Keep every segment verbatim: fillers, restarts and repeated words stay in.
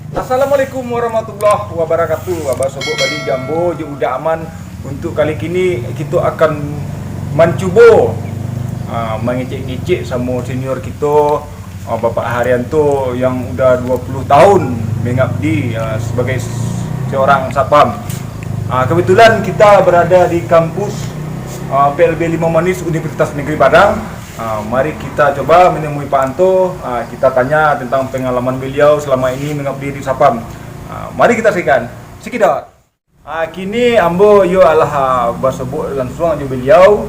Assalamualaikum warahmatullahi wabarakatuh. Abah sobok bali jambo jo Uda Aman. Untuk kali kini, kito akan mancubo, ah, mangecek-ngecek samo senior kito, ah, Bapak Haryanto yang udah dua puluh tahun mengabdi, ah, sebagai s-, seorang satpam. Ah, kebetulan kita berada di kampus, ah, P L B Limau Manis Universitas Negeri Padang. Ah, mari kita coba menemui Pak Anto, ah, kita tanya tentang pengalaman beliau selama ini mengabdi di satpam. Ah, mari kita saksikan. Cekidot. Ah, kini ambo yo alah, ah, basobok lansuang jo beliau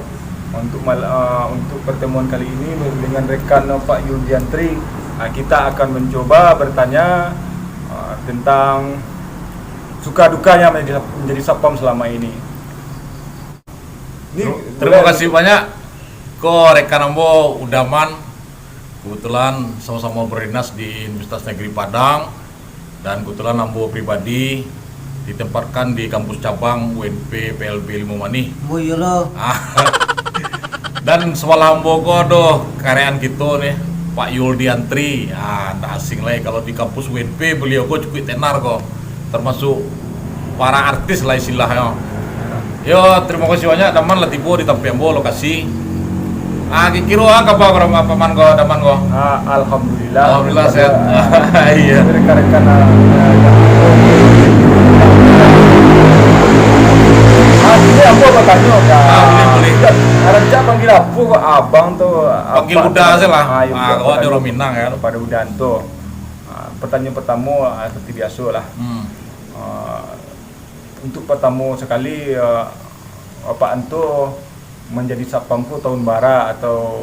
untuk mal-, ah, untuk pertemuan kali ini dengan rekan Pak Yuldiantri. Ah, kita akan mencoba bertanya, ah, tentang suka dukanya menjadi, menjadi satpam selama ini. Ni Ter-, terima kasih banyak ko rekan ambo Uda Aman. Kebetulan samo-samo berdinas di Universitas Negeri Padang, dan kebetulan ambo pribadi ditempatkan di kampus cabang U N P P L B Limau Manih. Oh, iyolah. Ah. Dan sabalah ambo ko ado karyan kito nih, Pak Yuldiantri. Ah, ndak asing lai kalau di kampus U N P, beliau ko cukuik tenar ko. Termasuk para artis lah istilahnyo. Yo, terima kasih banyak, Daman lah tibo di tampek ambo lokasi. Ah, kiro-kiro ah, kaba ko, Daman, Paman ko, Daman ko? Ah, alhamdulillah. Alhamdulillah, sehat. Iya. Rekan-rekan, ah, yang, ah, ini ambo mau tanyo, Kak. Ah, boleh, boleh. Rancak panggil apo kok abang tu? Panggil Uda sajo lah. Ah, yo, ah, Uda kalau di Padang. Orang Minang, kan. Pada Uda tu. Ah, pertanyaan pertamo, ah, seperti biaso lah. Hmm. Ah, untuk pertamo sakali, ah, Apak Anto manjadi satpam ko tahun bara atau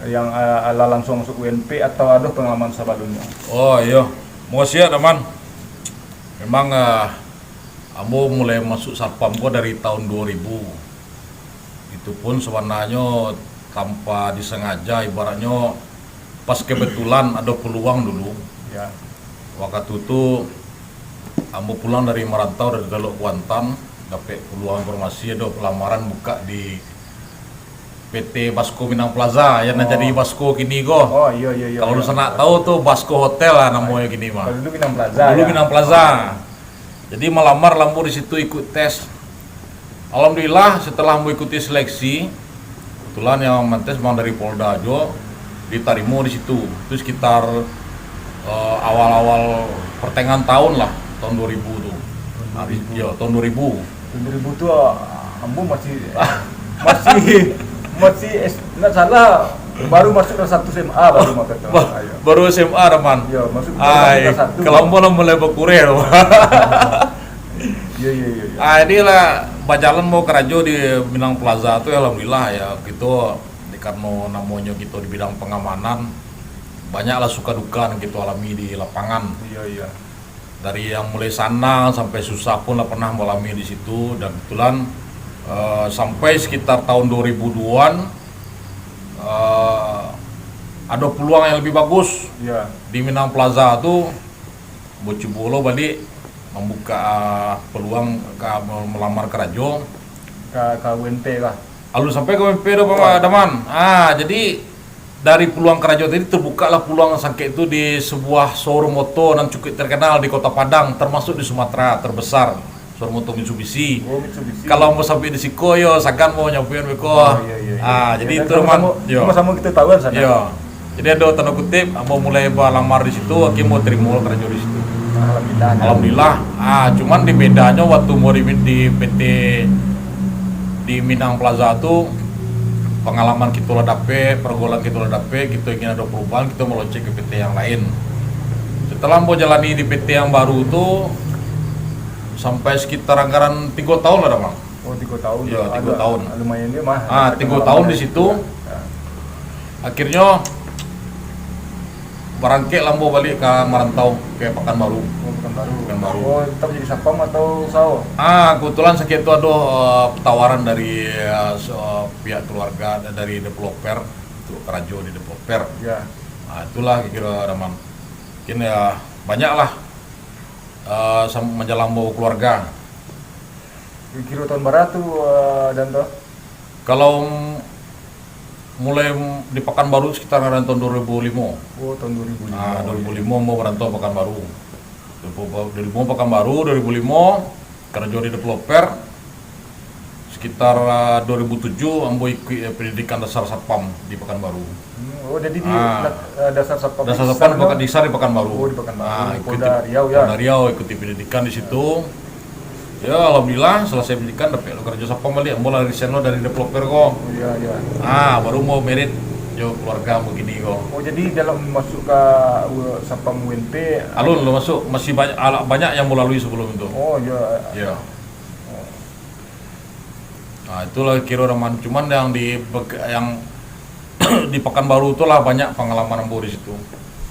yang, ah, alah lansuang masuk U N P atau ado pangalaman sabalumnyo? Oh, iyo. Makasih, Daman. Memang, ah, ambo mulai masuk satpam ko dari tahun dua ribu. Itu pun sabananyo tanpa disangaja, ibaratnyo pas kebetulan ado peluang dulu. Ya. Wakatu tu, ambo pulang dari marantau dari Teluk Kuantan, dapek peluang informasi ado lamaran buka di P T Basco Minang Plaza, yang nan jadi Basco kini ko. Oh, iyo, iyo, iyo. Kalau dunsanak tahu tu, Basco Hotel lah namonyo kini mah. Kalau dulu Minang Plaza, ya. Dulu Minang Plaza. Jadi, malamar lah ambo di situ, ikut tes. Alhamdulillah, setelah ambo ikuti seleksi, kebetulan yang mantes memang dari Polda jo, ditarimo di situ. Itu sekitar, eh, awal-awal pertengahan tahun lah, tahun dua ribu tu. Tahun dua ribu. Habis, yo, tahun dua ribu. Tahun dua ribu tu, ah, ambo masih, masih, masih S-, ndak salah, baru masuk kelas satu S M A baru mako tu. Ba-, ayo. Baru S M A, Daman. Yo, masuk, baru masuk kelas satu. Kalau ambo lah mulai bakureh tu. Yo, yo, yo, yo. Ah, inilah bajalan mau karajo di Minang Plaza tu, alhamdulillah ya, kito, karano namonyo kito di bidang pengamanan, banyaklah suka duka yang kito alami di lapangan. Iyo, iyo. Dari yang mulai sanang sampai susah pun lah pernah mengalami di situ. Dan kebetulan, eh, sampai sekitar tahun dua ribu duaan, eh, ada peluang yang lebih bagus. Ya. Di Minang Plaza tu, bacubo lo balik, membuka peluang ka melamar karajo. Ka, ka U N P lah. Alun sampai ka U N P doh, Pak Daman. Ah, jadi dari peluang karajo tadi, terbukalah peluang sangkek tu di sebuah showroom oto nan cukuik terkenal di Kota Padang, termasuk di Sumatera, terbesar. Showroom oto Mitsubishi. Oh, Mitsubishi. Kalau ambo sampai di siko, yo, sagan ambo nyampuian beko. Oh, iya, iya, iya. Ah, jadi itu, Daman. Sama-sama, yo, sama-sama kita tahu kan sana. Yo. Jadi, ado tanda kutip, ambo mulai balamar di situ, akhirnya ambo terima karajo di situ. Alhamdulillah. Alhamdulillah. Ah, cuman di bedanyo waktu ambo di, di P T di Minang Plaza tu, pengalaman kito lah dapek, pergaulan kito lah dapek, kito ingin ada perubahan, kito melonceng ke P T yang lain. Setelah ambo jalani di P T yang baru tu, sampai sekitar anggaran tigo tahun lah dah, Bang. Oh, tigo tahun. Ya, tigo tahun. Lumayan dia mah. Ah, tigo tahun di situ. Ya. Akhirnyo, barangkek lah ambo balik ka marantau, ka Pakanbaru. Oh, Pakanbaru. Pakanbaru. Oh, tetap jadi satpam atau usaho? Ah, kebetulan sakik tu ado, eh, tawaran dari, eh, se-, pihak keluarga, dari developer, untuk karajo di developer. Ya. Ah, itulah kiro-kiro, Daman. Mungkin ya, banyaklah, eh, sam-, manjalang ambo keluarga. Kiro tahun bara tu, eh, Dan, tu? Kalau m-, mulai m-, di Pakanbaru sekitar anggaran tahun dua ribu lima. Oh, tahun dua ribu lima. Ah, dua ribu lima ambo merantau Pakanbaru. Dua ribu limo Pakanbaru, dua ribu limo karajo di developer. Sekitar, ah, dua ribu tujuh ambo ikuik, eh, pendidikan dasar satpam di Pakanbaru. Hmm, oh, jadi di Ah. dat-, eh, dasar satpam Dasar di satpam sana? Pakan-, di sana di Pakanbaru. Oh, di Pakanbaru, Ah, di ikuti Polda Riau, ya? Polda Riau, ikuti pendidikan di situ. Ya, alhamdulillah, selesai pendidikan, dapek lo karajo satpam baliak. Ambo lah resign lo dari developer ko. Oh, iya, iya. Ah, baru ambo merit jo keluarga ambo kini ko. Oh, jadi dalam masuk ka, uh, satpam U N P, Alun lo masuk, masih banyak, ala-, banyak yang ambo lalui sebelum itu. Oh, iya. Iya. Oh. Ah, itulah kiro Rahman. Cuman yang di bek-, yang di Pakanbaru tu lah banyak pangalaman ambo di situ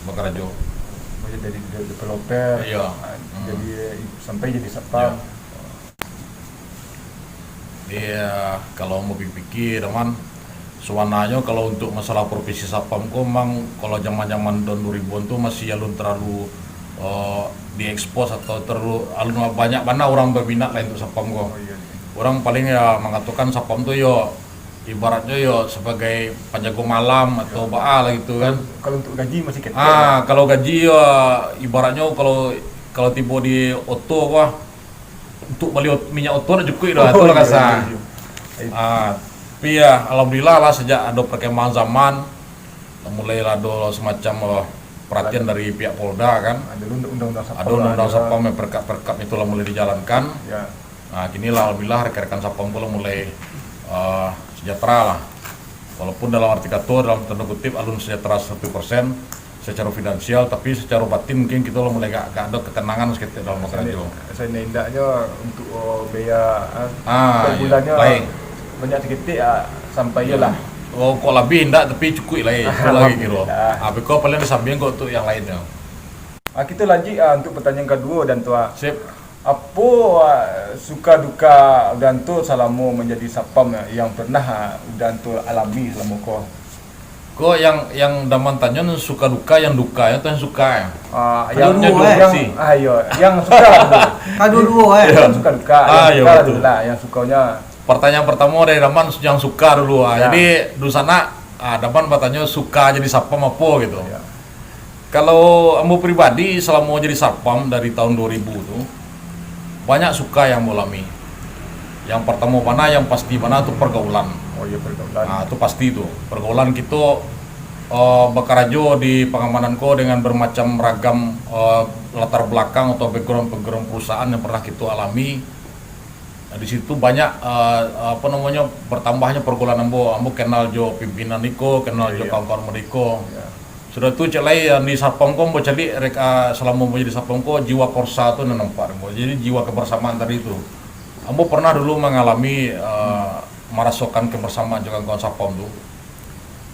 bakarajo. Maksudnya dari de-, developer, Iya. ah, Hmm. jadi sampai jadi satpam. Iya. Iya, kalau mau pikir, Rahman, sabananyo kalau untuk masalah profesi satpam ko, memang kalau zaman-zaman tahun dua ribuan tu masih alun terlalu, eh, diekspos atau terlalu, alun banyak bana urang berminat lah untuk satpam ko. Oh, iya, iya. Urang paling ya mangatokan satpam tu yo ibaratnyo yo sebagai panjago malam atau Iya. baa lah gitu kan. Kalau untuk gaji masih ketek Ah, lah. kalau gaji yo ibaratnyo kalau, kalau tibo di oto ko, ah, untuk bali ot-, minyak oto nak cukuik dah, Oh, tu lah iya, kasa. iya, iya. Eh. Ah, tapi ya, alhamdulillah lah, sejak ado perkembangan zaman, mulai lah ado semacam, eh, perhatian Ada. dari pihak Polda kan. Ada undang-, undang-undang satpam Ada lah, undang-undang ada. satpam yang perkap-perkap itu lah mulai dijalankan. Ya. Nah, kini lah alhamdulillah rekan-rekan satpam ko lah mulai, eh, sejahtera lah. Walaupun dalam arti kato, dalam tanda kutip, alun sejahtera seratus persen secara finansial, tapi secara batin mungkin kito lah mulai agak, agak ado ketenangan saketek dalam Sani-, bakarajo. sani indaknyo untuk, oh, biaya, ah, Ah, per iyo. bulannyo Baik. banyak saketek, ah, sampai Iyo. iyolah. Oh, kok labiah indak, tapi cukuik lah, eh. Itu lagi kiro. Alhamdulillah. Ah, beko paling disambiang kok untuk yang lainnyo. Ah, kito lanjuik, ah, untuk pertanyaan kaduo, Udan tu, ah. Sip. Apo, ah, suka duka Udan tu salamo manjadi satpam yang pernah, ah, Udan tu alami salamo ko? Ko yang, yang Daman tanyo ni suka duka, yang duka, yang tu yang suka, ya? Ah, Kaduo-duo, yang eh. urang, Si. ah, iyo, yang suka dulu. Kaduo-duo, eh. Iyo. Yang suka duka, Ah, yang iyo, suka betul. dulu lah, yang sukanyo. Pertanyaan pertamo dari Daman yang suka dulu, ah. Ya. Jadi, dunsanak, ah, Daman batanyo suka jadi satpam apo gitu. Ya. Kalau ambo pribadi, salamo jadi satpam dari tahun dua ribu tu, banyak suka yang ambo alami. Yang partamo bana, yang pasti bana tu pergaulan. Oh, iyo, pergaulan. Ah, tu pasti tu. Pergaulan kito, eh, bakarajo di pangamanan ko dengan bermacam ragam, eh, latar belakang atau background-background perusahaan yang pernah kito alami. Nah, di situ banyak, eh, apa namonyo, bertambahnyo pergaulan ambo. Ambo kenal jo pimpinan iko, kenal jo Iya. kawan-kawan ambo iko. Iya. Sudah tu, cek lai, yang di satpam ko, ambo caliak rek-, ah, salamo ambo jadi satpam ko, jiwa korsa tu nan nampak ambo. Jadi, jiwa kebersamaan tadi tu. Ambo pernah dulu mangalami, eh, marasokan kebersamaan jo kawan-kawan satpam tu.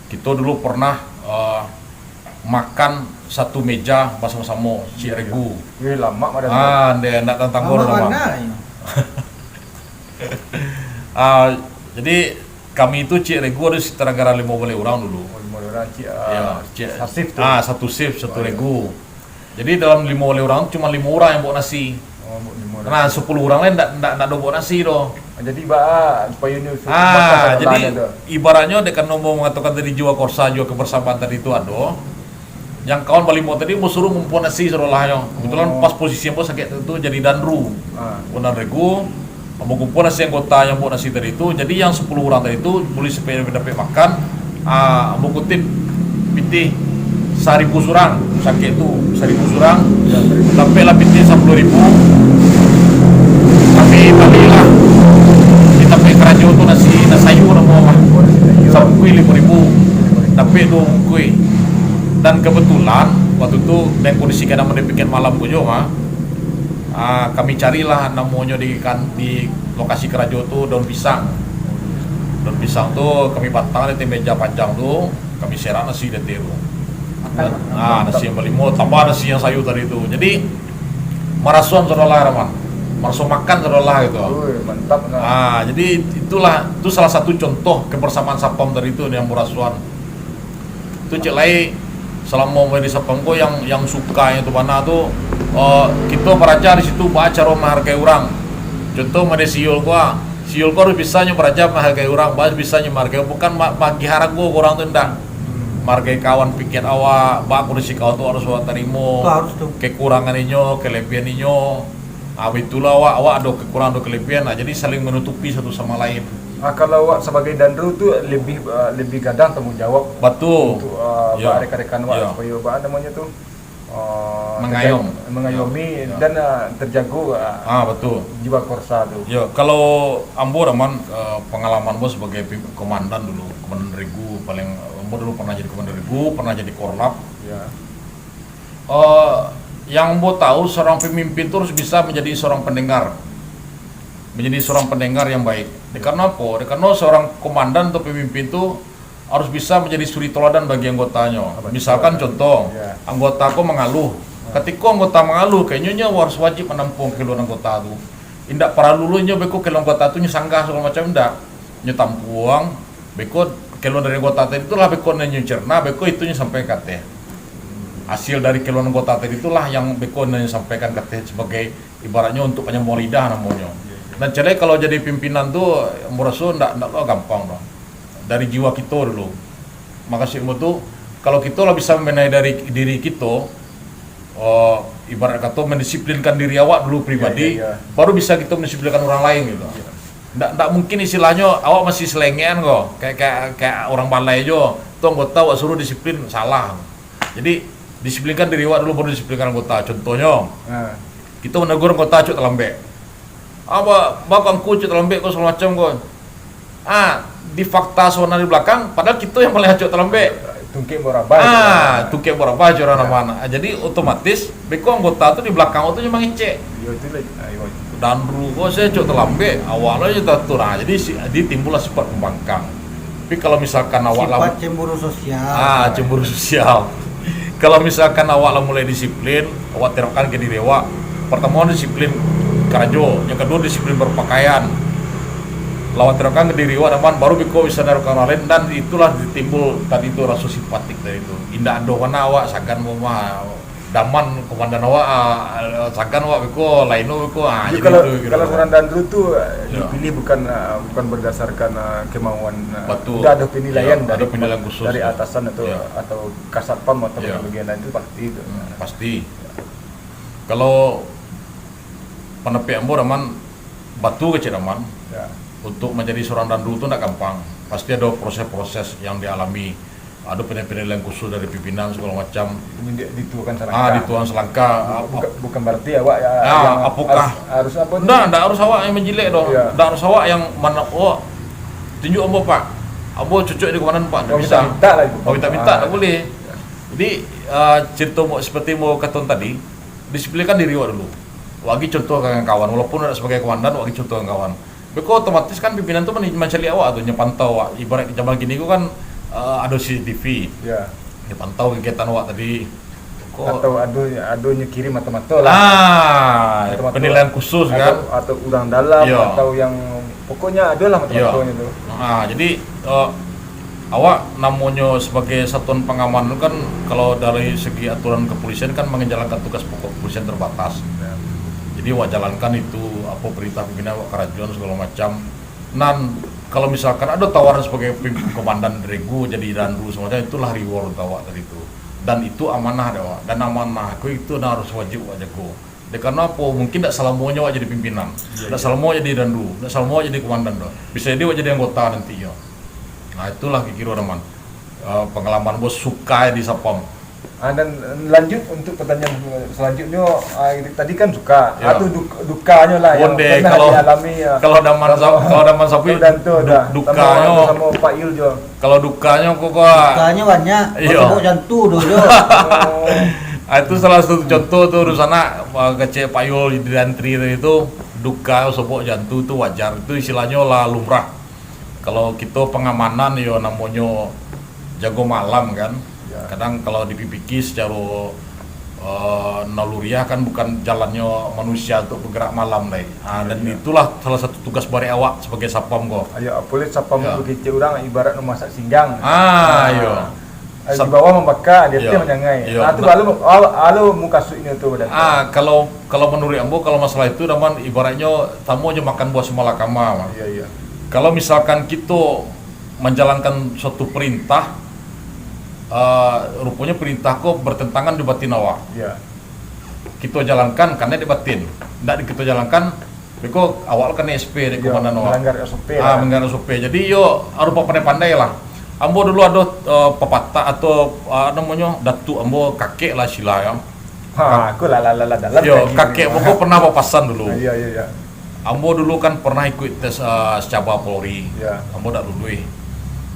Kito dulu pernah, eh, makan satu meja basamo-samo, Cik Iya, iya. Regu. Weh, lamak badan tu. Ah, ndeh, ndak tantang Lamak gor, lamak. bana, iyo. Ah, jadi kami tu, Cik Regu, ado sekitar gara limo baleh urang dulu. Oh, limo baleh urang, Cik, ah, Iya, Cik. satu shift tu. Ah, satu shift, satu Oh, iya. Regu. Jadi dalam limo baleh urang tu cuma limo urang yang bawa nasi. Oh, limo urang. Nah, sepuluh urang lain ndak, ndak, ndak ado bawa nasi doh. Ah, jadi ba, supayo nyo su-, Ah, makan jadi sabalahnya tu. ibaratnyo dek kan ambo mangatokan tadi jiwa korsa, jiwa kebersamaan tadi tu ado. Yang kawan balimo tadi ambo suruh ngumpua nasi sadolahnyo. Kebetulan Oh. pas posisi ambo sakik tu jadi danru. Ah. Ambo nan regu, ambo kumpua nasi anggota yang bawa nasi tadi tu. Jadi yang sepuluh urang tadi tu, buliah sampai dapek makan, ah, ambo kutip pitih saribu surang, sakik tu saribu surang. Ya, saribu. Dapek lah pitih sapuluah ribu. Kami balilah di tampek karajo tu nasi, nasi sayur namo lah. Oh, nasi sayur. Sabungkuih limo ribu. Dapek duo bungkuih. Dan kebetulan, waktu tu, dan kondisi kadang mode piken malam ko juo mah, ah, kami carilah namonyo di kan-, di lokasi karajo tu daun pisang. Daun pisang tu kami batang di ateh meja panjang tu, kami serak nasi di ateh tu. Makan, Dan, makan. ah, nasi yang balimo, tambah nasi yang sayur tadi tu. Jadi, marasoan sadolah, Rahman. Maraso makan sadolah gitu. Ui, mantap, nah. Ah, jadi itulah, itu salah satu contoh kebersamaan satpam tadi tu yang marasoan. Tu cek lai, salamo ambo di satpam ko yang, yang suka yang tu bana tu, eh, kito baraja di situ baa caro mahargai urang. Contoh, mode siul ko, ah. Siul ko harus bisa nyo baraja mahargai urang, harus bisa nyo mahargai, bukan ma-, magiah harago ka urang tu, ndak. Hmm. Margai kawan pikian awak, baa kondisi kawan tu harus awak tarimo. Tu harus tu. Kekurangan inyo, kelebihan inyo. Ah, baitulah awak, awak ado kekurangan, ado kelebihan. Nah, jadi saling menutupi satu sama lain. Ah, kalau awak sabagai danru tu lebih, ah, lebih gadang tanggung jawab. Batul. Untuk, ah, Ya. bak rekan-rekan awak Ya. supaya, bak, namonyo tu, ah, Mangayom. terjadi, mengayomi Ya. dan, ah, terjago, ah, Ah, batul. jiwa korsa tu. Ya, kalau ambo, Rahman, eh, pengalaman ambo sebagai pim-, komandan dulu, komandan regu, paling, ambo dulu pernah jadi komandan regu, pernah jadi korlap. Ya. Eh, yang ambo tahu, seorang pemimpin tu harus bisa menjadi seorang pendengar. Menjadi seorang pendengar yang baik. Dek karano apo? Dek karano seorang komandan atau pemimpin tu harus bisa menjadi suri toladan bagi anggotanyo. Ah, betul. Misalkan contoh, Ya. anggota ko mangaluh. Ah. Katiko anggota mangaluh, kayaknyo nyo harus wajib manampuang kaluhan anggota tu. Indak paralu lo nyo beko kaluhan anggota tu nyo sanggah sagalo macam, indak. Nyo tampuang, beko kaluhan dari anggota tadi tu lah beko nyo cerna, beko itu nyo sampaikan ka ateh. Hasil dari kaluhan anggota tadi tu lah yang beko nyo sampaikan ka ateh sebagai ibaratnyo untuk panyambuang lidah namonyo. Iya, iya. Dan caliak kalau jadi pimpinan tu, ambo raso ndak, ndak lo gampang doh. Dari jiwa kito dulu. Makasuik ambo tu, kalau kito lah bisa mambenahi dari diri kito, oh, ibarat kato mendisiplinkan diri awak dulu pribadi, Iya, iya, iya. baru bisa kito mendisiplinkan urang lain gitu. Iya. Ndak, ndak mungkin istilahnyo awak masih selengean ko, kayak, kayak, kayak urang balai jo, tu anggota awak suruh disiplin, salah. Jadi, disiplinkan diri awak dulu, baru disiplinkan anggota. Contohnyo, Ah. kito manegur anggota acok talambek. Ah, ba-, baa kok angku acok talambek ko, sagalo macam ko. Ah, di fakta sabananyo di balakang, padahal kito yang paling acok talambek. Tungkek barabah Ah, itu. tungkek barabah jo urang Ya. Rahman. Ah, jadi otomatis, beko anggota tu di balakang awak tu nyo mangecek. Yo, itu lah. Ah, yo. Danru ko se acok talambek, awak lah nyo taatur. Ah, jadi si, jadi timbullah sifat pambangkang. Tapi kalau misalkan awak lah Sifat cemburu sosial. Ah, cemburu sosial. Kalau misalkan awak lah mulai disiplin, awak terapkan ka diri awak. Partamo, disiplin karajo, yang kaduo, disiplin berpakaian. Lah awak terapkan ka diri awak, Rahman, baru beko bisa nerapkan urang lain, dan itulah ditimbul tadi tu raso simpatik tadi tu. Indak ado bana awak sagan mo mah, Rahman komandan awak, ah, sagan awak beko, lain beko, ah, Jadi jadi kalau, itu kira kalau awak. seorang danru tu, ah, Yo. dipilih bukan, ah, bukan berdasarkan, ah, kemauan, ah, Batul. udah ada penilaian Yo, dari ada penilaian khusus dari tu. atasan atau, Yo. atau kasatpam atau Yo. bagian lain tu pasti itu. Hmm, pasti. Kalau pandapek ambo, Rahman, batua kecek Rahman, Ya. untuk manjadi seorang danru tu ndak gampang. Pasti ado proses-proses yang dialami. Ado penilaian-penilaian khusus dari pimpinan, sagalo macam. Di-, dituakan Ah, salangkah. dituakan salangkah. Bu-, bukan, bukan berarti awak ya, Ah, yang apokah harus, harus apa tu? Ndak, ndak harus awak yang manjilek doh. Ya. Ndak harus awak yang mana, oh, tunjuk ambo, Pak. Ambo cocok jadi komandan, Pak. Ndak Oh, bisa. minta-minta lah itu. Oh, minta-minta, Ah. ndak boleh. Jadi, ah, cerita mo-, seperti mo katon tadi, disiplinkan diri awak dulu. Awak agi contoh ka kawan-kawan, walaupun ndak sebagai komandan, awak agi contoh ka kawan. Beko otomatis kan pimpinan tu man-, mancaliak awak tu, nyo pantau awak. Ibarat zaman kini ko kan, eh, ado C C T V. Ya. Nyo pantau kegiatan awak tadi. Ko Atau ado, ado nyo kirim mato-mato lah. Ah, Mato-mato. penilaian khusus Atau, kan. atau urang dalam, Yo. atau yang, pokoknya ado lah Yo. mato-matonyo tu. Ah, jadi, eh, Awak namonyo sebagai satuan pangamanan tu kan, kalau dari segi aturan kepolisian kan manjalankan tugas pokok kepolisian terbatas. Ya. Jadi awak jalankan itu, apo perintah pimpinan awak karajoan sagalo macam. Nan kalau misalkan ado tawaran sebagai pim-, komandan regu jadi danru sagalo macam, itulah reward awak tadi tu. Dan itu amanah dek awak. Dan amanah ko itu nan harus wajib awak jago. Dek karano apo? Mungkin dak salamonyo awak jadi pimpinan, Iya, dak iya. salamonyo jadi danru, dak salamonyo awak jadi komandan doh. Bisa jadi awak jadi anggota nantinyo. Nah, itulah kiro-kiro, Rahman. Eh, pangalaman bos suka di Satpam. Ah, dan lanjut untuk pertanyaan selanjutnyo, ah, tadi kan suka. Ya. Ah, tu duk-, dukanyo lah yang Onde, pernah kalau, dialami, ya. kalau zaman Sa-, kalau zaman Sapri, Kalau Danto du-, dah. dukanyo. Sama, sama Pak Yul jo. Kalau dukanyo ko, ko, ah. Dukanyo banyak, Iyo. basabok jantu tu jo. Oh. Ah, itu salah satu contoh tu, Rusana, ah, kecek Pak Yul di antri tadi tu, duka sobok jantu tu wajar. Itu istilahnyo lah lumrah. Kalau kito pangamanan, yo namonyo jago malam kan. Ya. Kadang kalau dipikir secaro eh, naluriah kan bukan jalannyo manusia untuk bergerak malam lai. Ah, Iya, dan iya. itulah salah satu tugas barek awak sebagai satpam ko. Ayo, apo lai satpam Iya. bagicek urang ibarat mamasak singgang. Ah, Ah. iyo. Ah, Sat- di bawah mambaka, di ateh Iya. manyangai. Iya. Ah, tu Nah. baru, baru, baru mukasuiknyo tu, Danto. Ah, kalau, kalau menurut ambo, kalau masalah itu, Rahman, ibaratnyo samo jo makan buah simalakama, Mak. Iya, iya. Kalau misalkan kito manjalankan suatu perintah, Ah, ruponyo perintah ko bertentangan di batin awak. Ya. Kito jalankan karena di batin. Ndak di kito jalankan, beko awak kan S P dek Ya, komandan awak. Melanggar S O P Ah, lah. Melanggar S O P. Jadi yo harus pandai-pandai lah. Ambo dulu ado, eh, pepatah atau, ah, namonyo datuk ambo kakek lah sila ya. Ha, aku lah, lah, lah, lah, dalam Yo, lagi. Kakek ambo ko pernah bapasan dulu. Ya, ya, ya. Ambo dulu kan pernah ikuik tes, ah, secaba Polri. Ya. Ambo dak luluih.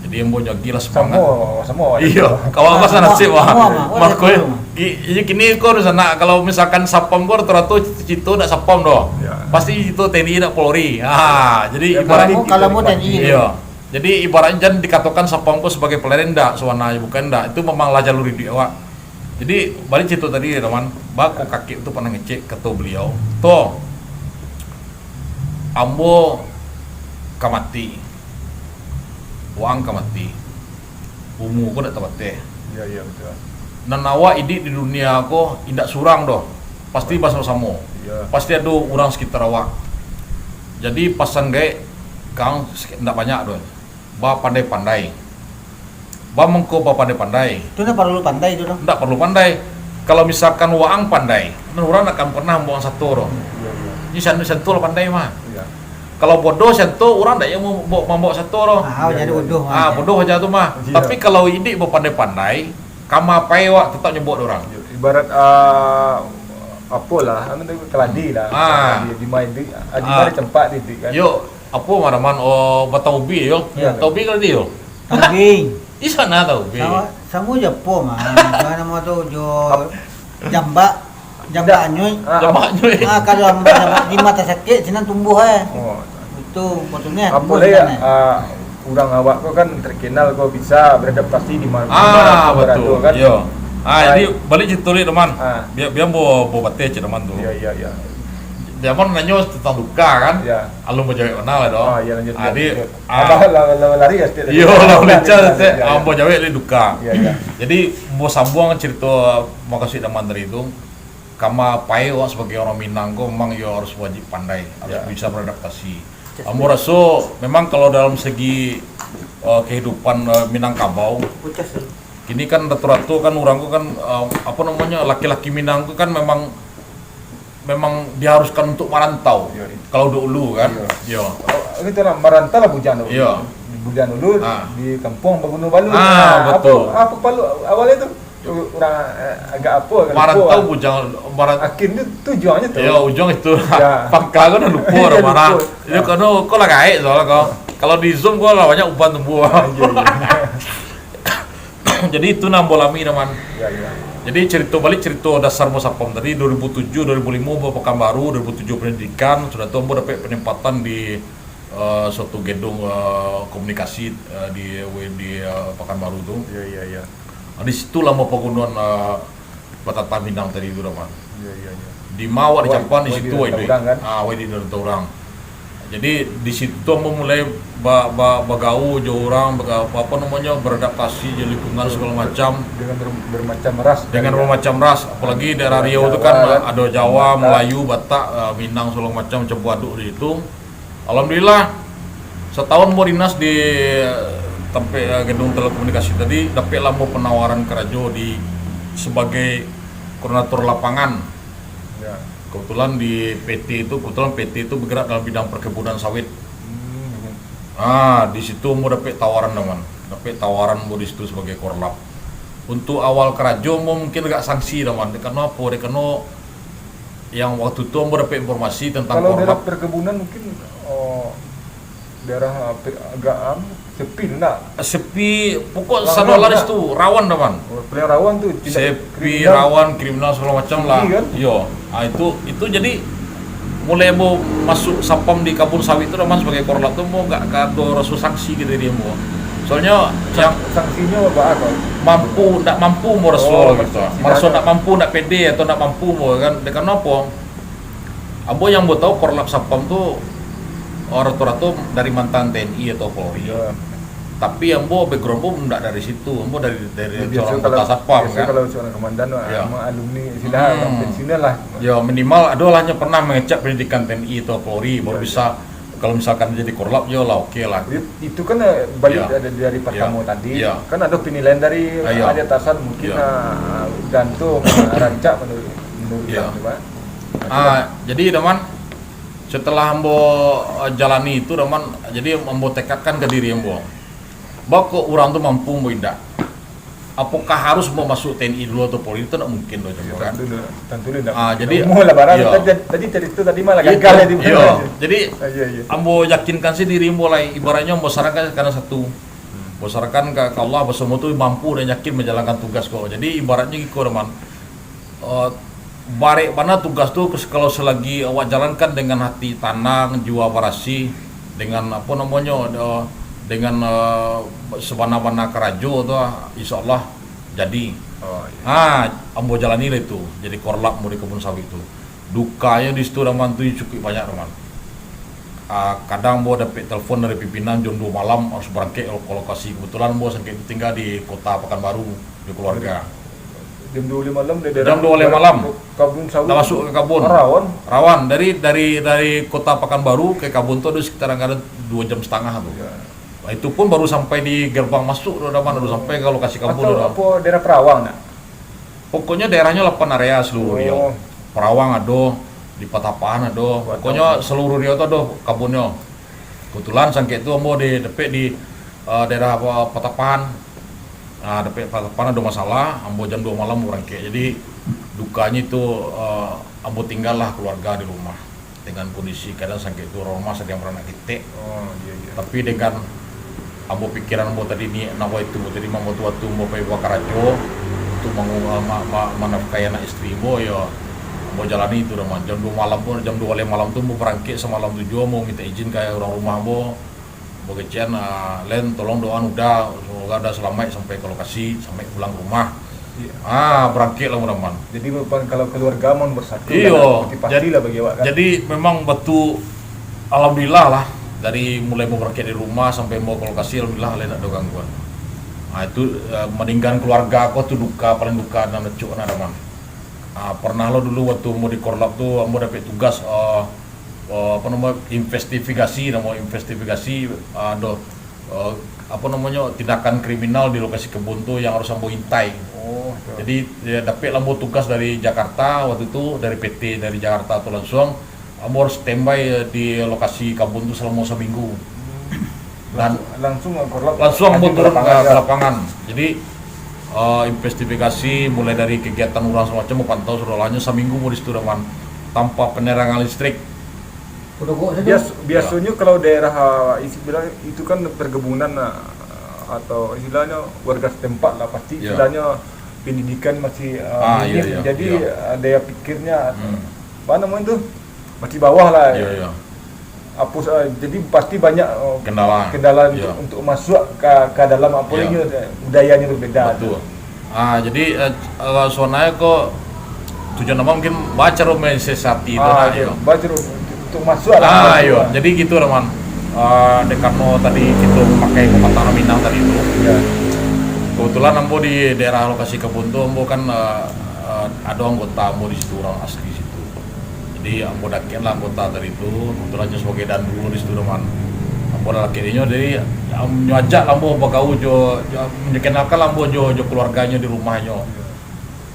Jadi ambo lagi lah semangat. Samo, samo. Iyo, kawan Ah, ko sama, nasib, wah. Sama, sama. Oh, Marco, iyo, sama. Ki-, iyo, kini ko di sana, kalau misalkan satpam ko rata-rata cito-cito dak satpam doh. Ya. Pasti cito T N I dak Polri. Ah, jadi Ya, ibarat kalau mau, kalau mau T N I. Iyo. Jadi ibaratnya jan dikatokan satpam ko sebagai pelayan dak, sabananyo bukan dak. Itu memang lah jalur iduik awak. Jadi, balik carito tadi, ya, teman. Bako kakek tu pernah ngecek, kato beliau, "To, ambo ka mati. Waang ka mati. Umua ko dak tabateh. Ya, ya, betul. Nan awak iduik di dunia ko indak surang doh. Pasti basamo-samo. Ya. Pasti ado urang sekitar awak. Jadi, pasan gaek kang sek-, indak banyak doh. Bapandai-pandai." Ba mangko bapandai-pandai. Tu ndak paralu pandai tu doh. Ndak paralu pandai. Kalau misalkan waang pandai, nan urang ndak akan pernah mambaok sato doh. Iya, iya. Ni san-, santo lah pandai mah. Iya. Kalau bodoh santo, urang ndak yang mau baok, mambaok sato doh. Ah, Iya, jadi iya, bodoh iya. Ah, mah. Bodoh aja tu mah. Iya. Tapi kalau iduik bapandai-pandai, kama apai awak tetap nyo baok dek urang. Iya, ibarat, ah, apolah, anu tu, keladi lah. Ah. Keladi, di ma iduik, ah, di Ah. ma dicampak iduik kan. Yo, apo mah, Raman? Oh, bataubi yo. Iya. Taubi keladi yo. Taubi. Di sana taubi. Samo, samo jo apo mah. Di ma tu jo Ap- jambak, jambak Indak. Anyuik. Ah, Jambak anyuik. Ah, kalau jambak, jambak di ma tasakik, sinan tumbuah, eh. Oh. Itu, maksudnya, Apo tumbuah lai, sinan, eh. Ah, urang awak ko kan terkenal ko bisa beradaptasi di ma-, di Ah, ma pun berada betul. Kan. Yo. Ah, Ai. Jadi balik carito lai, Raman. Ah. Bia, bia ambo, ambo bateh cek Raman tu. Iya, iya, iya. Raman nanyo tentang duka kan? Iya. Alun bajawek bana lah tu. Ah, iya, lanjut, Ah, lanjut, di, lanjut. Ah. Abah lah, lah, lari ya, setiap Iyo, lari. Lah, Lari, lincah, lari, setiap iya, iya. Ambo jawek lai duka. Iya, iya. Jadi, ambo sambuang carito mukasuik Raman tadi tu, kama apai awak sabagai urang Minang ko memang iyo harus wajib pandai, harus Iya. bisa beradaptasi. Ambo raso memang kalau dalam segi, eh, kehidupan, eh, Minangkabau, kini kan rato-rato kan urang ko kan, eh, apo namonyo, laki-laki Minang ko kan memang memang diharuskan untuk marantau. Iya, iya. Kalau dulu kan. Iya. Iya. Oh, itulah, marantau lah bujang dulu. Iya. Bujang dulu Ah. di kampuang baguno balu. Ah, Nah, betul. Apo, apo palu awalnya tu? Urang, eh, agak apo, agak Marantau lupa. Bujang, maran- Akhir tu tujuannya tu. Iya, ujung itu. Iya. Pangka ko dah lupa Iya, dah marah. Lupa. Itu Ah. kan ko lah gaek soalnya ko. Kalau di Zoom ko lah banyak uban tumbuh. Ah, iya, iya. Jadi itu nan ambo alami, Raman. Ya, ya. Jadi carito balik, carito dasar ambo satpam tadi, dua ribu tujuh, dua ribu lima ambo Pakanbaru, dua ribu tujuh pendidikan, sudah tu ambo dapek penempatan di, eh, suatu gedung, eh, komunikasi, eh, di, di, eh, Pakanbaru tu. Ya, ya, ya. Ah, di situ lah ambo pagunoan, eh, batatah Minang tadi tu, Raman. Iya, iya, iya. Di ma awak Wai, dicampak, di wai situ di wai rantau duit. Urang, kan? Ah, wai di rantau urang. Jadi, di situ ambo mulai ba-, ba-, bagaul jo urang, baga-, apa namonyo, beradaptasi jo lingkungan segala macam. Dengan ber-, bermacam ras Dengan dari bermacam ras, apalagi daerah Jawa, Riau tu kan, kan? Ado Jawa, Batak. Melayu, Batak, ah, Minang, segala macam, campur aduk di situ. Alhamdulillah, satahun ambo dinas di tampek, eh, gedung telekomunikasi tadi, dapeklah ambo penawaran karajo di, sebagai koordinator lapangan. Ya. Kebetulan di P T itu, kebetulan P T itu bergerak dalam bidang perkebunan sawit. Hmm, iya. Ah, di situ ambo dapek tawaran, Raman. Dapek tawaran ambo di situ sebagai korlap. Untuk awal karajo ambo mungkin agak sangsi, Raman. Dek karano apo? Dek karano yang waktu tu ambo dapek informasi tentang Kalau daerah korlap. Perkebunan mungkin, oh, daerah, ah, pe-, agak, am, sepi tu ndak? Sepi, pokok Rawan, sadolah di ndak? Situ, rawan, Raman. Oh, paling rawan tu tindak Sepi, kriminal. Rawan, kriminal, segala macam lah. Tinggi, kan? Yo. Ah, itu, itu jadi mulai ambo masuk satpam di kabun sawit tu, Raman, sebagai korlap tu, ambo agak, agak ado raso sangsi ka diri ambo. Soalnyo Sang-, yang sangsinyo apo, ah, kau? Mampu, ndak mampu ambo raso Oh, gitu. Sangsi Maraso ndak ndak mampu, ndak pede atau ndak mampu ambo kan. Dek karano apo? Ambo yang ambo tahu korlap satpam tu, oh, rato-rato dari mantan T N I atau Polri. Iya. Tapi ambo background ambo ndak dari situ. Ambo dari, dari Ya, biasa seorang kalau, anggota satpam, biasa kan. Kalau seorang komandan, Ya. Emang alumni silah, Hmm. Orang pensiunan lah. Ya, minimal ado lah nyo pernah mengecek pendidikan T N I atau Polri, baru Ya, bisa ya. Kalau misalkan jadi korlap, yo lah, oke lah. It-, itu kan, eh, balik Ya. dari, dari Ya. pertama tadi. Ya. Kan ada penilaian dari Ah, ya. ada atasan, mungkin, Ya. ah, gantung, ah, rancak menurut, menurut Ya. Bang, coba. Ah, jadi, Daman, setelah ambo, eh, jalani itu, Daman, jadi ambo tekadkan ke diri ambo, bako urang tu mampu ambo indak. Apakah harus ambo masuk T N I dulu atau Polri? Itu ndak mungkin doh, Iyo, Daman, kan? Tantu dah, tantu dah. Ah, jadi, Umur lah barang, iyo. Tadi, tadi cerita tadi malah Itu, gagal tadi. Iyo. Jadi, Ah, iya, iya. ambo yakinkan sih diri ambo lai. Ibaratnyo ambo sarahkan karena satu. Hmm. Ambo sarahkan ka, ka Allah, baso ambo tu mampu dan yakin manjalankan tugas ko. Jadi, ibaratnyo iko, Daman. Eh, barek bana tugas tu, kes-, kalau selagi awak jalankan dengan hati tanang, jiwa barasih, dengan, apo namonyo, eh, dengan, eh, sabana-bana karajo tu, ah, insyaallah jadi. Oh, iya. Ha, ambo jalani lah itu, jadi korlap ambo di kabun sawit tu. Dukanyo di situ, Daman, tu cukuik banyak, Daman. Ah, kadang ambo dapek telepon dari pimpinan jam dua malam harus barangkek lo-, ka lokasi. Kebetulan ambo sangkek tu tingga di Kota Pakanbaru, di keluarga. Jam dua malam dari Jam daerah dua malam. Kabun sawit. Dah masuk ke kabun. Rawan. Rawan. Dari, dari, dari Kota Pakanbaru ke kabun tu ada sekitar angka dua jam setengah tu. Ya. Itu pun baru sampai di gerbang masuk tu, Daman, baru sampai ke lokasi kabun tu, Daman. Atau apo daerah Perawang nak? Pokoknyo daerahnyo lapan area seluruh Riau. Oh. Perawang ado, di Patapahan ado. Patapahan. Pokoknyo seluruh Riau tu ado kabunnyo. Kebetulan sangkek tu ambo di, dapek di, eh, daerah apa, Patapahan. Ah, dapek Patapahan ado masalah, ambo jam dua malam barangkek. Jadi, dukanyo tu, eh, ambo tinggalah keluarga di rumah. Dengan kondisi keadaan sangkek tu, urang rumah sadang baranak ketek. Oh, iya, iya. Tapi dengan ambo pikiran ambo tadi, niaik nan itu, tadi mambatu-batu ambo pai bakarajo untuk mangu-, ma-, ma-, manafkahi anak isteri ambo, yo, ambo jalani itu, Daman. Jam dua malam pun, jam dua malam tu ambo barangkek samalam tu juo, ambo mintak izin ka urang rumah ambo, ambo kecekan, ah, "Len, tolong doakan Uda, semoga Uda salamaik sampai ka lokasi, sampai pulang ka rumah." Iya. Ah, barangkek lah, Daman. Jadi, Bang, kalau keluarga mun bersatu, Iyo. lah, pasti-pasti Jad-, lah bagi awak, kan? Jadi, memang batu, alhamdulillah lah, dari mulai mau barangkek dari rumah sampai mau ke lokasi, alhamdulillah lah, indak ada gangguan. Ah, itu, eh, maninggakan keluarga ko tu duka, paling duka nan acok nah, Daman. Ah, pernah lo dulu waktu ambo di Korlap tu, ambo dapek tugas, eh, eh, apa nama, investigasi, namo investigasi, ah, doh, eh, apa namonyo, tindakan kriminal di lokasi kebun tu yang harus ambo intai. Oh, betul. Jadi, ya, dapek lah ambo tugas dari Jakarta waktu tu, dari P T dari Jakarta tu langsung, ambo harus standby, eh, di lokasi kabun tu salamo saminggu. Hmm. Dan langsung, langsung, eh, Korlap, langsung ambo turun ke lapangan, ya? Ke lapangan. Jadi, eh, investigasi mulai dari kegiatan urang segala macam, ambo pantau, sudah lah nyo saminggu ambo di situ, Daman, tanpa penerangan listrik. Bias-, biasonyo kalau daerah, ah, isi bilang itu kan perkebunan, ah, atau istilahnya warga setempat lah, pasti Ya. istilahnya pendidikan masih, ah, Ah, minim. Ya, ya, Jadi, ya. ah, daya pikirnya, Hmm. apa namanya tu, masih bawah lah. Ya, ya. Apa, ah, jadi pasti banyak, ah, Kendala. kendala Ya. untuk, untuk masuk ke, ke dalam apa Ya. ini, budayanya berbeda. Betul. Ah, jadi, eh, eh, sabananyo ko tujuan ambo mungkin bacaro mensiasati tu Ah, lah, iya. yo. Bacaro untuk masuk lah, Ah, masuk yo. lah. Jadi gitu, Daman. Ah, dek karano tadi kito mamakai pepatah Minang tadi tu. Ya. Kebetulan ambo di daerah lokasi kabun tu, ambo kan, eh, eh, ado anggota ambo di situ, urang asli situ. Jadi, ambo dakek lah anggota tadi tu, kebetulan nyo sabagai dandu di situ, Daman. Ambo dakek inyo, jadi, am-, nyo ajak lah ambo bagaul jo, jo, nyo kenalkan lah ambo jo, jo keluarganyo di rumahnyo.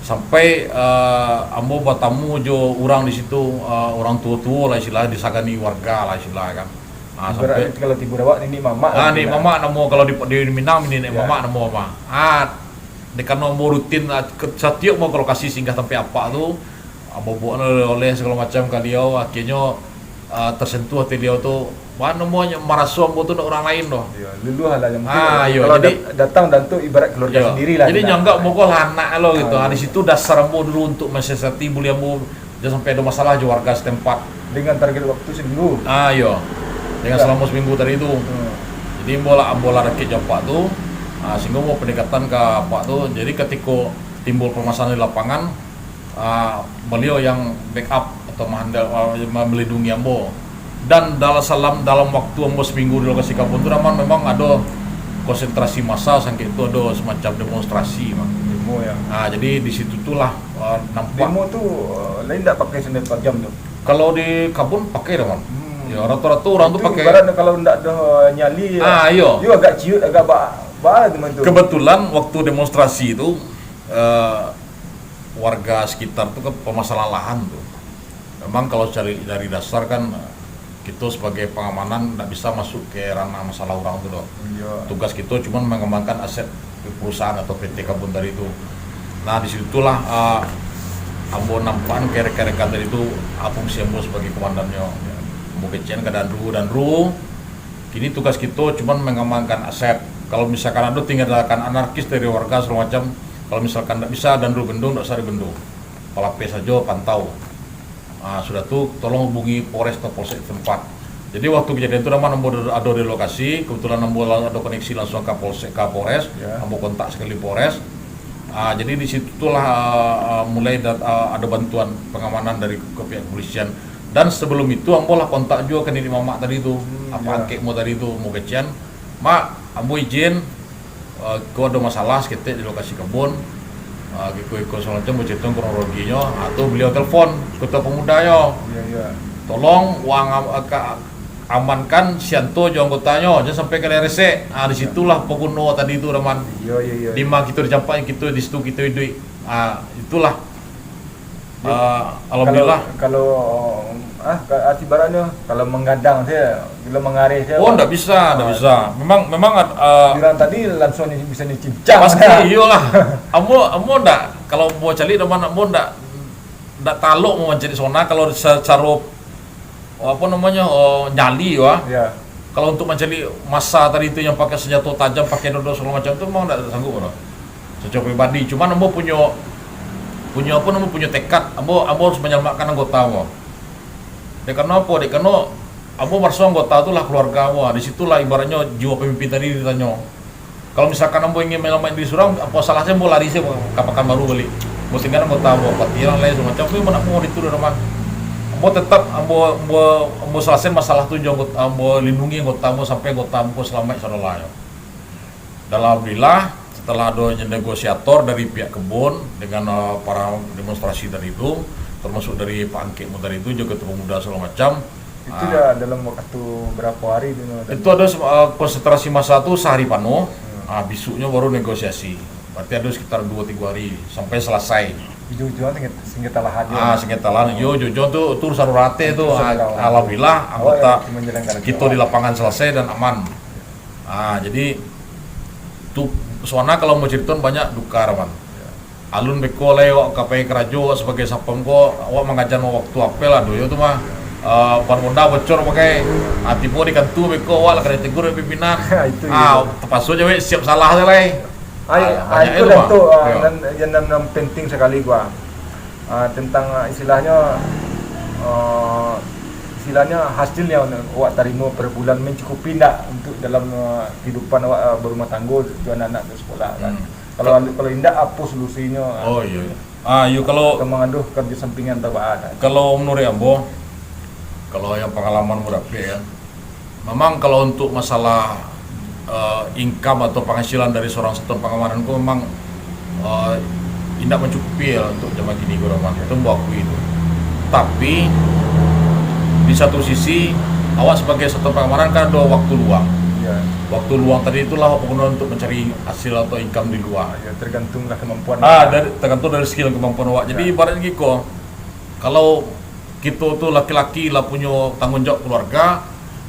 Sampai, eh, ambo batamu jo urang di situ, eh, urang tuo-tuo lah istilah, disagani warga lah istilah kan. Ah, Ibaratnyo sampai kalau tibo di awak, niniak mamak Ah, lah niniak istilah. mamak namo kalau di, di Minang, niniak Ya. mamak namo mah. Ah, dek karano ambo rutin, ah, ke, satiok ambo ke lokasi singgah tampek apak tu, ambo bawa oleh-oleh segala macam ka liau, akhirnyo, ah, tersentuh ati liau tu, apa namonyo, maraso ambo tu ndak urang lain doh. Iya, luluah lah yang mungkin Ah, kalau, iyo, kalau jadi dat-, datang dan tu ibarat keluarga Iyo. sendiri lah Jadi kita. nyanggak ambo ko lah anak lo gitu. Ah, Ah, di iya. situ dasar ambo dulu untuk mensiasati buliah ambo jan sampai ado masalah jo warga setempat. Dengan target waktu seminggu. Ah, iyo. Dengan Ya. salamo seminggu tadi tu. Hmm. Jadi, ambo lah, ambo lah rakik jo apak tu. Ah, sehingga ambo pendekatan ka apak tu. Jadi, katiko timbul permasalahan di lapangan, ah, beliau yang backup atau menghandle, ah, melindungi ambo. Dan dalam salam, dalam waktu ambo seminggu di lokasi kabun tu, Daman, memang ado konsentrasi massa, sangkek tu ado semacam demonstrasi, Bang. Demo, ya. Ah, jadi di situ tu lah, ah, nampak. Demo tu, eh, lain ndak pakai senjata tajam tu? Kalau di kabun pakai, Daman. Hmm. Ya, rato-rato urang tu pakai. Ibaratnyo kalau ndak ado nyali, ah, iyo, iyo agak ciut, agak ba-, ba tu mah tu. Kebetulan waktu demonstrasi tu, eh, warga sekitar tu kan permasalahan lahan tu. Memang kalau cari dari dasar kan, kito sebagai pengamanan ndak bisa masuk ke ranah masalah urang tu doh. Iyo. Tugas kito cuman mengamankan aset perusahaan atau P T Kabun tadi tu. Nah, di situlah, ah, ambo nampakan ka rekan-rekan tadi tu, ah, fungsi ambo sebagai komandannyo. Ambo kecekan ka danru, danru, kini tugas kito cuman mengamankan aset. Kalau misalkan ado tindakan anarkis dari warga segala macam, kalau misalkan ndak bisa danru bendung, ndak usah dibendung. Palapeh sajo pantau. Ah, sudah tu, tolong hubungi Polres atau Polsek setempat. Jadi, waktu kejadian tu, Rahman, ambo ado di lokasi, kebetulan ambo la-, ado koneksi langsung ka Polsek, ka Polres, ya, ambo kontak sekali Polres. Ah, jadi, di situlah, ah, ah, mulai dat-, ah, ado bantuan pengamanan dari ke pihak kepolisian. Dan sebelum itu, ambo lah kontak juo ka niniak mamak tadi tu, hmm, apa, ya, angkek mo tadi tu, mo kecekan. "Mak, ambo izin, eh, ko ado masalah saketek di lokasi kabun, eh, iko-iko segala macam, bacarito kronologinyo." Ah, tu beliau telepon ketua pemudanyo. Iya, iya. "Tolong wang am-, ka-, amankan si Anto jo anggotanyo, jan sampai ka resek." Ah, di situlah paguno tadi tu, Rahman. Iya, iya, iya. Di ma kito dicampak, kito di situ kito iduik. Ah, itulah. Ah, alhamdulillah. Kalau, kalau, ah, ka-, ibaratnyo, kalau manggadang sajo, kalau mangareh sajo. Oh, ndak bisa, ndak bisa. Memang, memang ad-, ah, urang tadi langsung bisa dicincang. Pasti, iyolah. Ambo, ambo ndak, kalau ambo caliak doman, ambo ndak, ndak talok mamancaliak sona kalau sacaro, apo namonyo, oh, nyali, wah. Iya. Kalau untuk mancaliak massa tadi tu yang pakai senjato tajam, pakai dodo segala macam tu, memang ndak sanggup doh. Secara pribadi, cuman ambo punyo, punyo apo namo, punyo tekad, ambo, ambo harus manyalamaikkan anggota ambo. Dek karano apo? Dek karano ambo maraso anggota tu lah kaluarga ambo, di situlah ibaratnyo jiwa pamimpin tadi ditanyo. Kalau misalkan ambo ingin manyalamaikkan diri surang, apo salahnyo ambo lari sajo ka Pakanbaru baliak. Ambo tinggakan anggota ambo, patiran lai, samacam tu, ambo ndak mau itu doh, Rahman. Ambo tetap, ambo, ambo, ambo salasaikan masalah tu jo anggota, ambo lindungi anggota ambo sampai anggota ambo salamaik sadolahnyo. Dan alhamdulillah, setelah ado negosiator dari pihak kebun dengan, eh, para demonstrasi tadi tu, termasuk dari Pak Angkek mu tadi tu, jo ketua pemuda segala macam. Itu, ah, dah dalam waktu berapa hari tu, no? Itu ado se-, eh, konsentrasi massa tu sehari panuh. Hmm. Ah, besuknyo baru negosiasi. Berarti ado sekitar dua tiga hari sampai selesai. Ujung-ujungnya sengket-, sengketa lahan. Ah, sengketa lahan. Hmm. Yo, ujung-ujung tu, tu urusan urang ateh tu. Urusan urang ateh. Ah, alhamdulillah, awak anggota yang menyelenggaran kito di lapangan selesai dan aman. Ah, jadi, tu, soalnyo kalau mau carito banyak duka, Rahman. Alun beko lai awak ka pai karajo, awak sabagai satpam ko, awak mangajan waktu apel lah, doyo tu mah. Ah, ban Honda bocor pakai, ah, tibo di kantua beko, awak lah kanai tegur dek pimpinan. Itu, ah, itu. Tapaso se awak siap salah se lai. Ai, ah, ai, banyak itu itu, lah Bang. Tu, ah, yo. Nan, yang nan, nan penting sakali gua. Ah, tentang, ah, istilahnyo, ah, istilahnyo hasil yang awak tarimo per bulan mencukupi ndak untuk dalam, ah, kehidupan awak, ah, berumah tanggo, jo anak-anak tu sekolah kan. Hmm. Kalau, kalau indak, apo solusinyo, ah? Oh, iyo, iyo. Ah, iyo, kalau atau mangadu kerja sampingan atau baa, kan? Kalau menurut ambo, kalau yang pengalaman ambo dapek, ya, memang kalau untuk masalah, eh, income atau penghasilan dari seorang satuan pengamanan ko memang, eh, indak mencukupi lah untuk zaman kini ko, Rahman. Itu ambo akui itu. Tapi, di satu sisi, awak sebagai satuan pengamanan kan ado waktu luang. Iya. Waktu luang tadi itulah awak guno untuk mencari hasil atau income di luar. Iya, tergantunglah kemampuan. Ah, dari, tergantung dari skill dan kemampuan awak. Jadi, iya, ibaratnya giko, kalau kito tu laki-laki lah punyo tanggung jawab keluarga,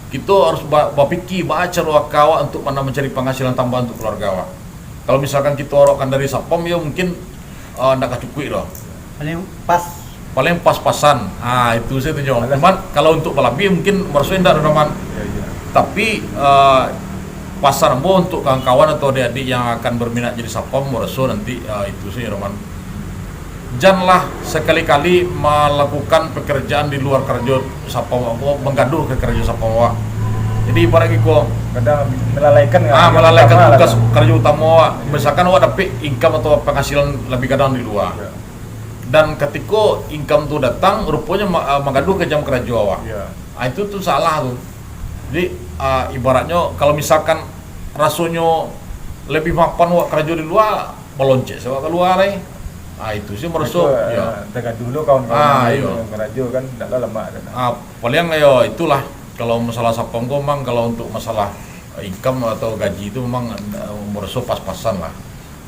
kito harus ba-, bapikir baa caro aka awak untuk mana mancari panghasilan tambahan untuk keluarga awak. Kalau misalkan kito arokkan dari satpam, yo mungkin, eh, ndak ka cukuik doh. Paling pas. Paling pas-pasan. Ah, itu sajo tu nyo. Alah. Cuman, kalau untuk balabiah mungkin maraso indak doh, Rahman. Iya, iya. Tapi, eh, pasan ambo untuk kawan-kawan atau adik-adik yang akan berminat jadi satpam, maraso nanti, eh, itu sajo, Rahman. Janlah sakali-kali malakukan pekerjaan di luar karajo satpam awak ko, manggaduah ka karajo satpam awak. Jadi, ibarat giko, kadang melalaikan, ah, melalaikan utama lah, tugas kan, karajo utama awak. Iya. Misalkan awak dapek income atau penghasilan lebih gadang di luar. Iya. Dan katiko income tu datang, ruponyo ma-, ah, manggaduah ka jam karajo awak. Iya. Ah, itu tu salah tu. Jadi, ah, ibaratnyo kalau misalkan rasonyo lebih mapan awak karajo di luar, baloncek se awak kalua lai. Ah, itu se maraso, itu, yo, eh, tagaduah lo kawan-kawan, ah, yang lain, iyo, yang karajo kan, ndak lah lamak kan. Ah, paling yo itulah. Kalau masalah satpam ko, memang kalau untuk masalah, eh, income atau gaji tu memang, eh, ambo raso pas-pasan lah.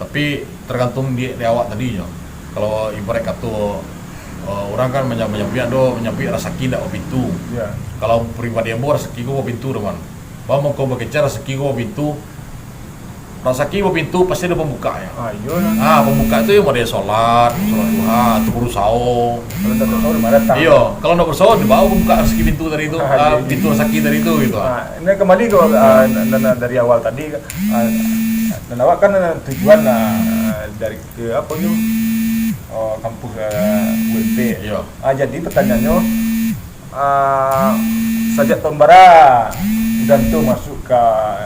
Tapi tergantung di, di awak tadi nyo. Kalau ibarat kato, eh, urang kan manya-, manyampiak do, manyampiak rasaki ndak bapintu. Ya. Kalau pribadi ambo, rasaki ko bapintu, Doman. Bang, mangko bakecek rasaki ko bapintu, rasaki bapintu pasti ado pambukaknyo. Ah, iyo lah. Ah, pambukak tu yo model solat, solat duha, atau barusaho. Kalau tak barusaho, di mana datang? Iyo, kalau ndak barusaho, di bawah pambukak rasaki pintu tadi tu, Ah, ah, iya, iya. Pintu rasaki tadi tu, gitu. Ah, ini kembali ke, ah, na-, na-, na-, dari awal tadi, ah, dan awak kan, ah, tujuan, ah, dari ke apa tu? Oh, kampus, ah, U M P. Iyo. Ah, jadi pertanyaannya, Ah, sajak tahun bara Udanto masuk ka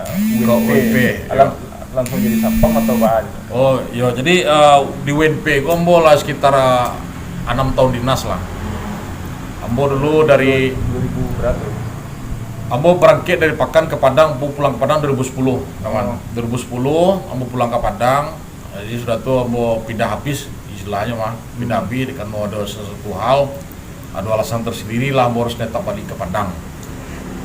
Ka U M P, U M P, alang-, yo. Langsung jadi satpam atau baa? Oh, yo, jadi, eh, di U M P ko ambo lah sekitar, eh, anam tahun dinas lah. Ambo dulu dari Dua ribu berapa? Ambo barangkek dari Pakan ka Padang, ambo pulang ka Padang dua ribu sepuluh, kawan. Oh. Dua ribu sepuluh, ambo pulang ka Padang. Jadi, sudah tu ambo pindah habis, istilahnyo mah. Pindah Hmm. habis, karano ado sasuatu hal, ado alasan tersendiri lah ambo harus netap balik ka Padang.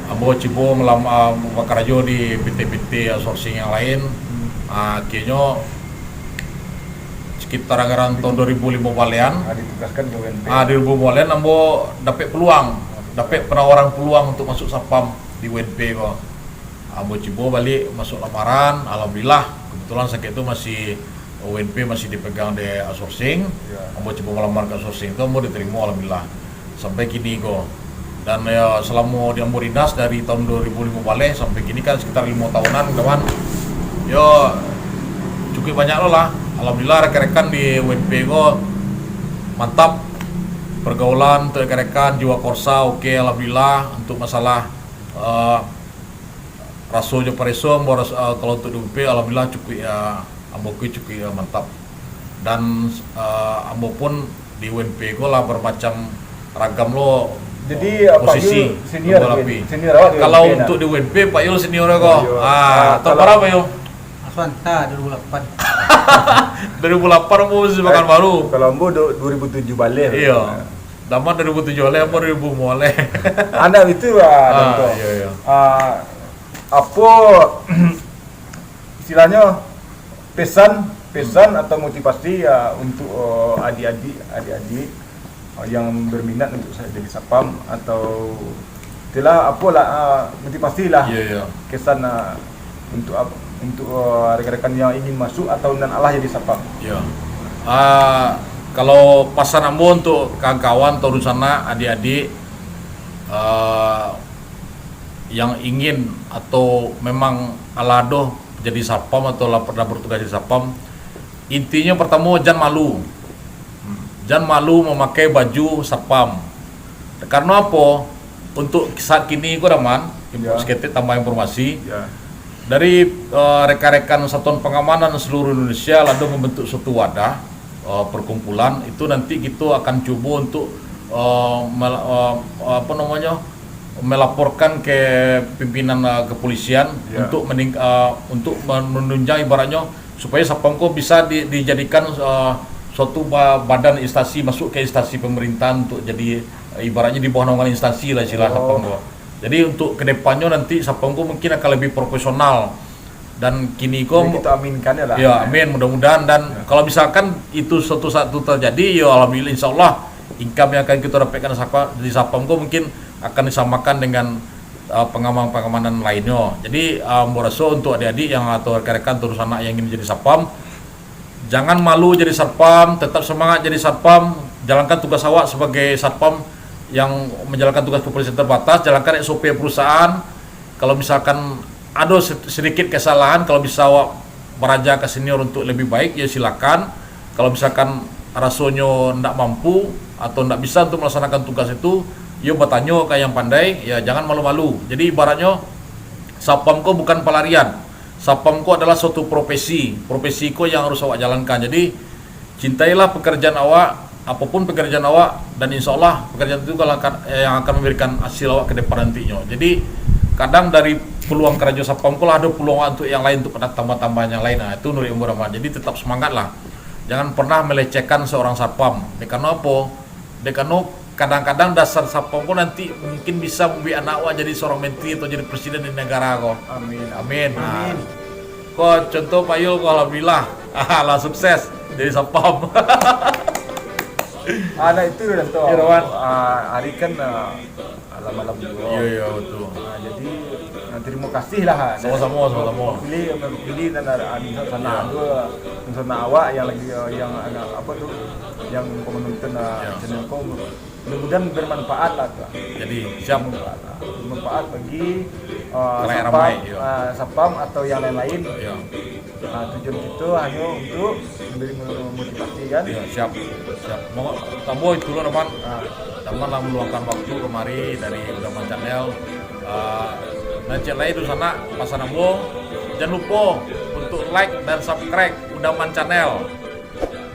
Ambo cubo malam-, ah, bakarajo di P T-P T outsourcing yang lain. Hmm. Ah, akhirnyo, sekitar anggaran tahun dua ribu limo balehan, Ah, ditugaskan ke U M P. Ah, dua ribu limo balehan ambo dapek peluang, dapek penawaran peluang untuk masuk satpam di U M P ko. Ambo cubo balik masuk lamaran, alhamdulillah, kebetulan sakik tu masih, U M P masih dipegang dek outsourcing. Ya. Ambo cubo malamar ka outsourcing tu, ambo diterimo, alhamdulillah. Sampai kini ko. Dan, ya, selamo di ambo dinas dari tahun dua ribu limo baleh sampai kini kan sekitar limo tahunan, kawan. Yo, cukuik banyak lo lah. Alhamdulillah, rekan-rekan di U M P ko mantap. Pergaulan untuk rekan-rekan, jiwa korsa oke, alhamdulillah. Untuk masalah, eh, raso jo pareso, ambo ras-, ah, kalau untuk di U M P, alhamdulillah cukuik, ah, ambo akui cukuik, ah, mantap. Dan, ah, ambo pun di U M P ko lah bermacam ragam lo. Jadi, ah, Pak posisi Yul senior, ambo lapi. Senior awak di Kalau U M P nah. Untuk di U M P, Pak Yul senior ko. Oh, iya. Ah, Ah, tahun kalau bara, Pak Yul? Asuhan, ta, dua ribu lapan. Dua ribu lapan ambo masih Pakan Baru. Kalau ambo du-, dua ribu tujuh baleh. Iya. Nah. Daman dua ribu tujuh baleh, ambo dua ribu limo baleh. Anak itu, ah, Ah, contoh. Iya, iya. Ah, apo istilahnyo, pesan, pesan atau motivasi, ya, untuk, oh, adik-adik, adik-adik, oh, yang berminat untuk sa-, jadi satpam atau itulah, apolah, ah, motivasi lah. Iya, iya. Kesan, ah, untuk ap-, untuk, oh, rekan-rekan yang ingin masuk atau nan alah jadi satpam. Iya. Ah, kalau pasan ambo untuk kawan-kawan atau dunsanak, adik-adik, ah, yang ingin atau memang alah doh jadi satpam atau lah pernah bertugas jadi satpam, intinyo pertamo, jan malu. Jan malu mamakai baju satpam. Karano apo? Untuk saat kini ko, Daman, info Ya. saketek tambah informasi. Ya. Dari, eh, rekan-rekan Satuan Pengamanan seluruh Indonesia lah ado membentuk suatu wadah, eh, perkumpulan, itu nanti kito akan cubo untuk, eh, mela-, eh, apa namonyo, melaporkan ke pimpinan, eh, kepolisian Ya. untuk mening-, eh, untuk menunjang, ibaratnyo, supayo satpam ko bisa di-, dijadikan, eh, suatu ba-, badan instansi, masuk ke instansi pemerintahan untuk jadi, eh, ibaratnyo di bawah naungan instansi lah istilah Oh. satpam ko. Jadi untuk ke depannyo nanti satpam ko mungkin akan lebih profesional. Dan kini ko Jadi kita aminkan ya lah. Ya, amin, mudah-mudahan. Dan Ya. kalau misalkan itu suatu saat itu terjadi, ya alhamdulillah, insya Allah income yang akan kita dapatkan sapa-, di satpam ko mungkin akan disamakan dengan, uh, pengamanan-pengamanan lainnyo. Jadi, uh, ambo raso untuk adik-adik yang atau rekan-rekan atau sanak yang ingin jadi satpam, jangan malu jadi satpam, tetap semangat jadi satpam, jalankan tugas awak sebagai satpam yang menjalankan tugas kepolisian terbatas, jalankan S O P perusahaan. Kalau misalkan ado se-, sedikit kesalahan, kalau bisa awak baraja ka senior untuk lebih baik, ya silakan. Kalau misalkan rasonyo ndak mampu atau ndak bisa untuk melaksanakan tugas itu, yo batanyo ka yang pandai, ya jangan malu-malu. Jadi ibaratnyo satpam ko bukan pelarian. Satpam ko adalah suatu profesi. Profesi ko yang harus awak jalankan. Jadi cintailah pekerjaan awak, apapun pekerjaan awak, dan insya Allah pekerjaan itu kalau akan, eh, yang akan memberikan hasil awak ke depan nantinya. Jadi kadang dari peluang karajo satpam ko lah ado peluang untuk yang lain, untuk tambah-tambahan yang lain. Nah, itu menurut Umar Ahmad. Jadi tetap semangatlah. Jangan pernah melecehkan seorang satpam. Dek karano apo? Dek karano Kadang-kadang dasar Sapam ko nanti mungkin bisa mambuek anak awak jadi saurang menteri atau jadi presiden di nagara ko. Amin. Amin. Amin. Ha. Ko contoh Pak Yul ko, alhamdulillah. Alah, sukses jadi Sapam. Anak itu dah tahu. Iya, Wan. Ah, hari kan, ah, malam-malam juga. Iya, iya, betul. Ah, jadi, ah, terima kasih lah. Sama-sama, sama-sama. Pilih, pilih dan ada, ah, di sana. Iya. Dua, di sana awak yang lagi, ah, yang anak apa tu, yang penonton, ah, iya, channel ko. Mudah-mudahan bermanfaat lah tu. Jadi, siap. Bermanfaat lah. Bermanfaat bagi, ah, Kalayak Sapam, ramai, iya. Ah, Sapam atau yang lain-lain. Iya. Ah, tujuan kita hanya untuk memberi mo-, motivasi kan. Iya, siap. Siap. Monggo, tambah itu lah, Daman. Ah. Daman lah meluangkan waktu kemari dari Udaman Channel. Ah, nan ciek lai tu sanak, pasan ambo, jangan lupa untuk like dan subscribe Udaman Channel.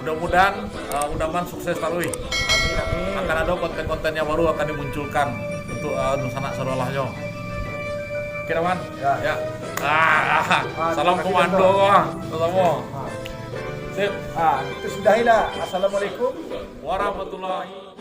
Mudah-mudahan, ah, Udaman sukses taruih. Amin, amin. Akan ada konten-konten yang baru akan dimunculkan untuk, ah, dunsanak sadolahnyo. Oke, Daman? Ya. Ya. Ah, ah, salam komando, ah. Sama-sama. Ah. Sip. Ah, itu sudahilah. Assalamualaikum warahmatullahi